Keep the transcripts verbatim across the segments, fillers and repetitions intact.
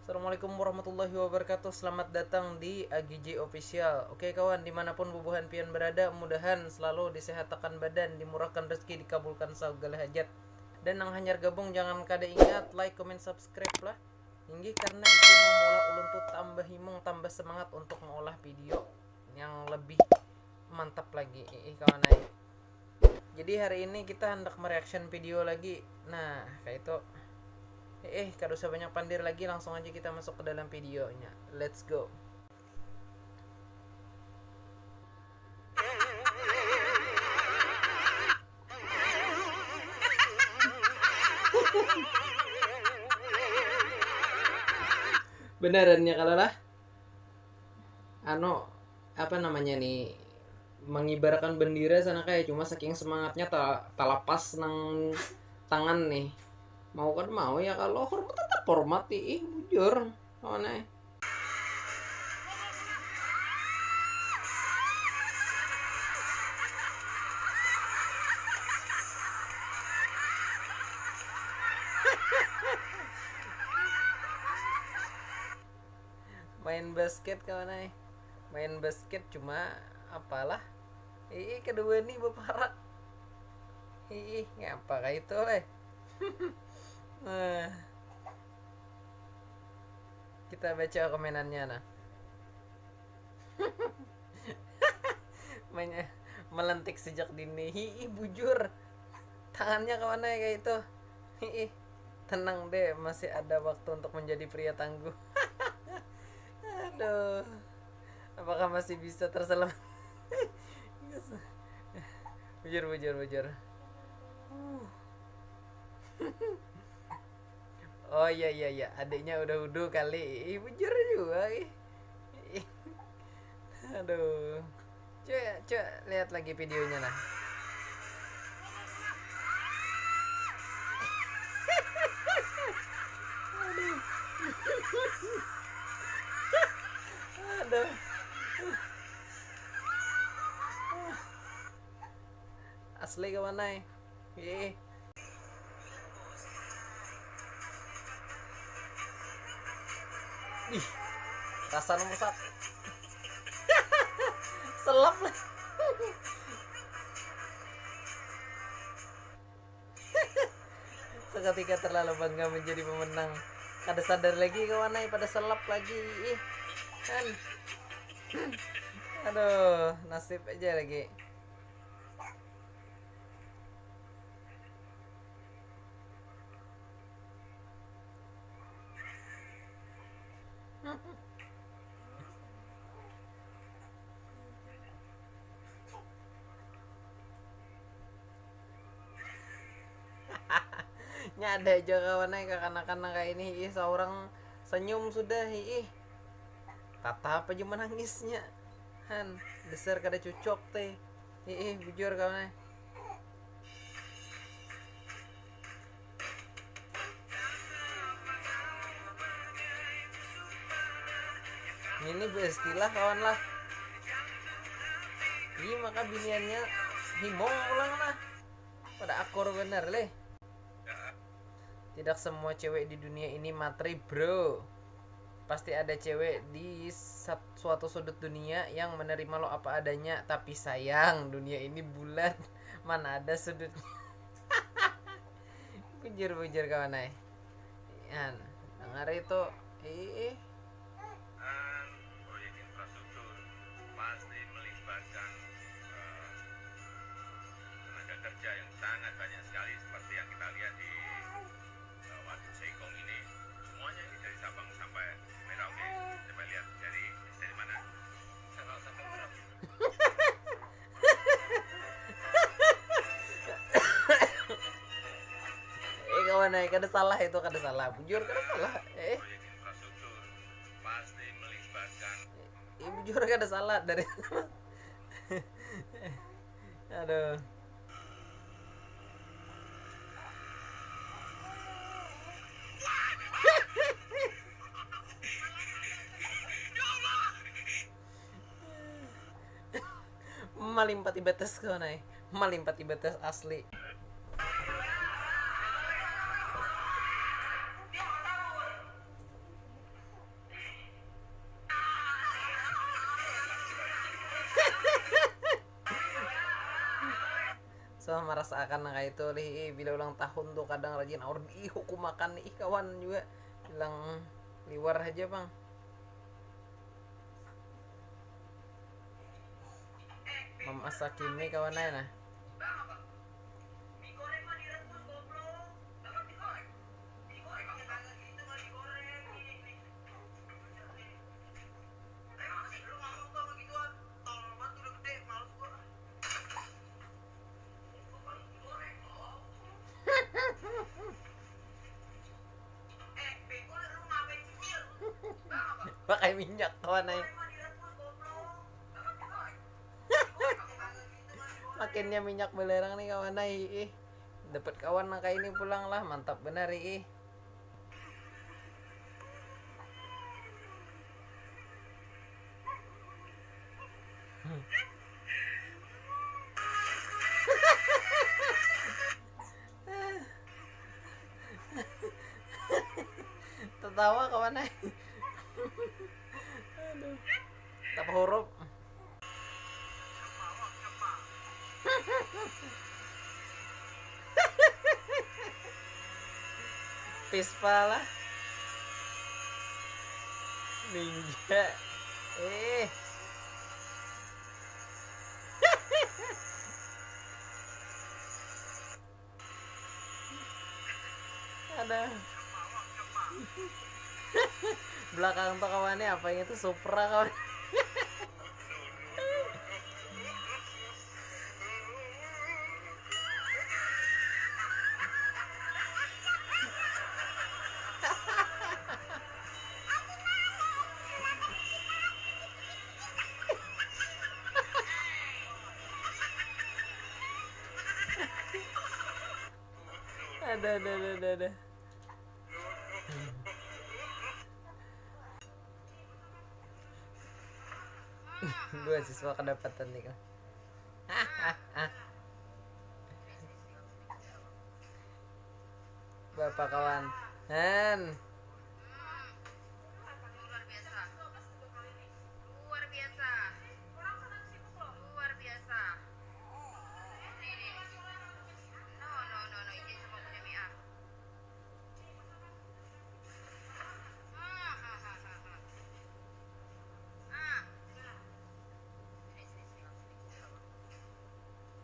Assalamualaikum warahmatullahi wabarakatuh. Selamat datang di A G J Official. Oke kawan, dimanapun bubuhan pian berada, mudahan selalu disehatakan badan, dimurahkan rezeki, dikabulkan segala hajat. Dan nang hanyar gabung jangan kada ingat like, comment, subscribe lah. Inggih karena itu yang maulah ulun tuh tambah himung, tambah semangat untuk mengolah video yang lebih mantap lagi. Ih kawan ai. Jadi hari ini kita hendak mereaction video lagi. Nah, kayak itu. Eh, kada usah banyak pandir lagi, langsung aja kita masuk ke dalam videonya. Let's go. Benerannya kalau lah, anu, apa namanya nih, mengibarakan bendera sana kayak, cuma saking semangatnya ta- talapas nang tangan nih. Mau kan mau ya, kalau hormat tetap hormat, ih bujur. Mana? Main basket kawan ai. Main basket cuma apalah. Ih, kedua nih berparak. Ih, ngapa kayak itu leh? Nah, kita baca komenannya nah. Menya- melentik sejak dini. Hiih bujur. Tangannya kemana ya kayak itu? Hiih. Tenang deh, masih ada waktu untuk menjadi pria tangguh. Aduh. Apakah masih bisa terselamat? Bujur, bujur, bujur. Uh. Oh iya iya iya, adiknya udah wudhu kali. Ih, bujur juga ih. Aduh. Coba coba lihat lagi videonya nah. Aduh. Aduh. Asli kawan ai. Ih. Ih, rasa nomor satu. Selap lah. Seketika terlalu bangga menjadi pemenang. Kada sadar lagi kawan ai, pada selap lagi. Ih, kan. Aduh, nasib aja lagi. Nya ada aja kawan ai, kakanakan nang kayak ini, ih, seorang senyum sudah, ih. Tatap aja menangisnya. Han, dasar kada cucok teh. Ih, bujur kawan ai. Ini beristilah kawan lah. Ini maka biniannya himung pulang lah. Pada akur bener leh. Tidak semua cewek di dunia ini materi, bro. Pasti ada cewek di sat- suatu sudut dunia yang menerima lo apa adanya. Tapi sayang, dunia ini bulat. Mana ada sudutnya. Bujur-bujur kawan ai. Yan, dengar itu. Ih. Proyek infrastruktur pasti melibatkan eh, tenaga kerja yang sangat banyak sekali, seperti yang kita lihat di eh, Waduk Seikong ini. Semuanya ini dari Sabang sampai Merauke. Coba lihat dari dari mana? Sabang sampai Merauke. Eh kawan ai, kada salah itu, kada salah. Bujur kada salah. Eh. Proyek infrastruktur pasti melibatkan. Eh, bujur kada salah dari. Aduh. Malimpati batas kawan ai. Malimpati batas asli. Marasaakan nang kaitu lih ih, bila ulang tahun tu kadang rajin aur dihukumakan ih kawan jua, bilang liwar haja pang. Mamasakimi kawan ai nah. Pakai minyak kawan ai. Makinnya minyak belerang nih kawan ai ih. Dapat kawan nang kaini pulang lah, mantap benar ih. Tatawa kawan ai. Aduh. Tapa hurup. Pispa lah. Ninja. Eh. Ada. Belakang tuh kawannya apa itu Supra kawan. Ada, ada, ada, ada, ada. Dua siswa kedapatan nih kan. Bapak kawan. Han. Luar biasa. Luar biasa. Luar biasa. Nih, nih, nih. No, no, no, no. Izin sama Bunda Mia.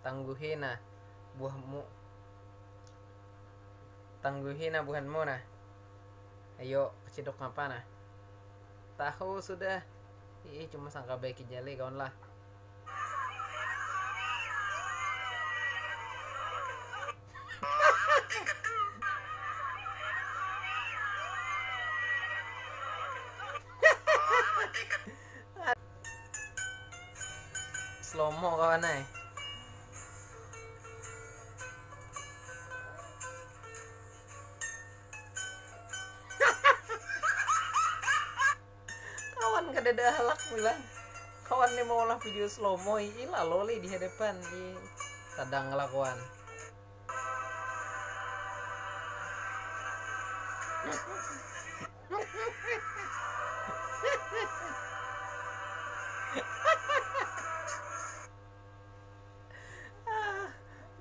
Tangguhi nah buahmu. Tangguhi nah buhanmu nah. Ayo, keciduk ngapa nah? Tahu sudah. Ih, cuma sangka baik jali kawan lah. Slomo kawan ai. Kawan kadada halak bilang. Kawan ni maulah video slomo ih, lalo lih di hadapan ih. Sadang lah kawan.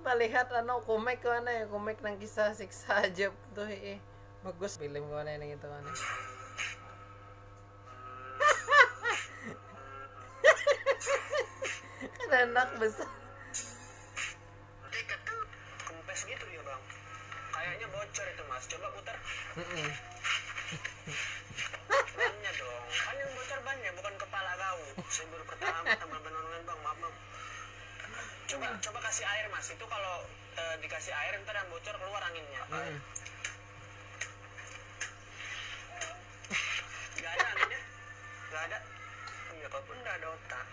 Malihat anu komik kawan ai, komik nang kisah siksa ajaib tuh ih. Bagus film kawan ai nang itu kawan ai. Kada handak besar. Kempes gitu ya bang. Kayaknya bocor itu mas. Coba putar. Bannya dong. Kan yang bocor bannya bukan kepala kau. Saya baru pertama teman benar bang. Maaf bang. Coba coba kasih air mas. Itu kalau eh, dikasih air ntar yang bocor keluar anginnya. Gak ada anginnya? Gak ada. Iya kau pun gak ada otak.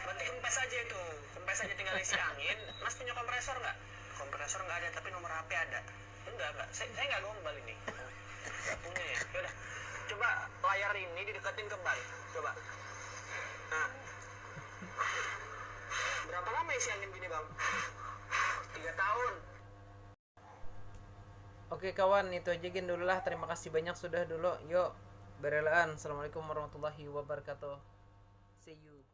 Berarti kempes aja itu. Kempes aja tinggal isi angin. Mas punya kompresor nggak? Kompresor nggak ada, tapi nomor H P ada. Enggak, enggak. Saya, saya nggak gombal ini. Nggak punya ya. Yaudah. Coba layar ini dideketin ke ban. Coba. Nah. Berapa lama isi angin gini bang? Tiga tahun. Oke kawan, itu aja gin dulu lah. Terima kasih banyak sudah dulu. Yuk, berelaan. Assalamualaikum warahmatullahi wabarakatuh. See you.